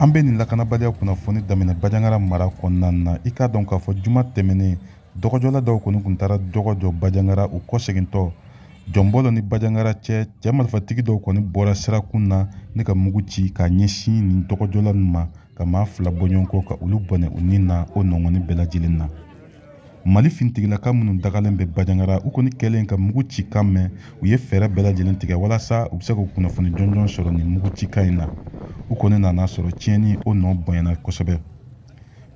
An bɛ nin lakanabaliya kunnafoni daminɛ Bandiagara mara kɔnɔna na. I k'a dɔn k'a fɔ juma tɛmɛnen dɔgɔjɔla dɔw kɔni tun taara dɔgɔ jɔ Bandiagara, u kɔsegintɔ Jɔnbɔlɔ ni Bandiagara cɛ, cɛ marifatigi dɔw kɔni bɔra sirakun na ne ka mugu ci k'a ɲɛsin nin dɔgɔjɔla ninnu ma, ka maa fila bɔ ɲɔgɔn kɔ ka olu bɔnɛ u ni na o nɔngɔnni bɛɛ lajɛlen na. Mali fintigilaka minnu dagalen bɛ Bandiagara, u kɔni kɛlen ka mugu ci kan mɛn, u ye fɛɛrɛ bɛɛ lajɛlen tigɛ walasa u bɛ se ka kunnafoni jɔnjɔn sɔrɔ nin mugu cikan in na. U kɔni nana sɔrɔ tiɲɛni o nɔ bonyana kosɛbɛ.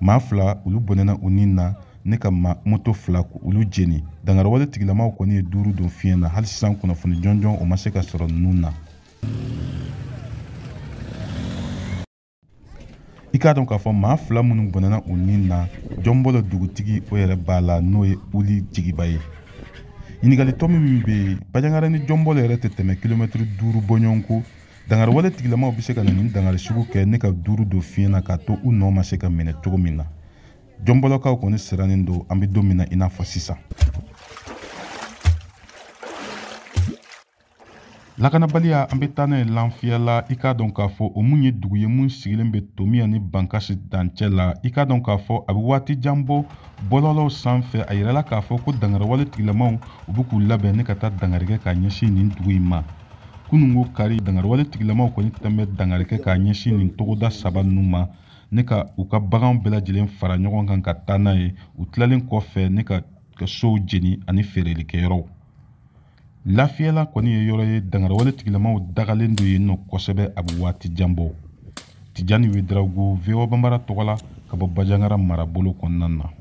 Maa fila olu bɔnɛna u ni na, ne ka ma moto fila olu jeni. Dangarawale tigilamaw kɔni ye 5 don fiɲɛ na. Hali sisan kunnafoni jɔnjɔn o ma se ka sɔrɔ ninnu na. I k'a dɔn k'a fɔ maa fila minnu bɔnɛna u ni na, Jɔnbɔlɔ dugutigi o yɛrɛ b'a la, n'o ye Uli Jigiba ye. Ɲininkali tɔ min bɛ yen, Bandiagara ni Jɔnbɔlɔ yɛrɛ tɛ tɛmɛ kilomɛtiri 5 bɔɲɔgɔn ko. Dangarawale tigilamaw bɛ se ka na nin dangari sugu kɛ ne ka 5 don fiɲɛ na k'a to u nɔ ma se ka minɛ cogo min na. Jɔnbɔlɔkaw kɔni sirannen don, an bɛ don min na i n'a fɔ sisan. Lakanabaliya, an bɛ taa n'a ye Lanfiyala. I k'a dɔn k'a fɔ o mun ye dugu ye mun sigilen bɛ Tomiya ni Bankasi dancɛ la. I k'a dɔn k'a fɔ a bɛ waati jan bɔ bɔlɔlɔw sanfɛ, a yirala k'a fɔ ko dangarawale tigilamaw u bɛ k'u labɛn ne ka taa dangari kɛ k'a ɲɛsin nin dugu in ma. Kununko kari, dangarawale tigilamaw kɔni tun bɛ dangari kɛ k'a ɲɛsin nin togoda 3 ninnu ma, ne ka u ka baganw bɛɛ lajɛlen fara ɲɔgɔn kan ka taa n'a ye. U tilalen kɔfɛ ne ka sow jeni ani feerelikɛyɔrɔw. Lafiyala kɔni ye yɔrɔ ye dangarawale tigilamaw dagalen don yen nɔ kosɛbɛ, a bɛ waati jan bɔ. Tijani Ouédraogo, VOA Bambara tɔgɔ la ka bɔ Bandiagara marabolo kɔnɔna na.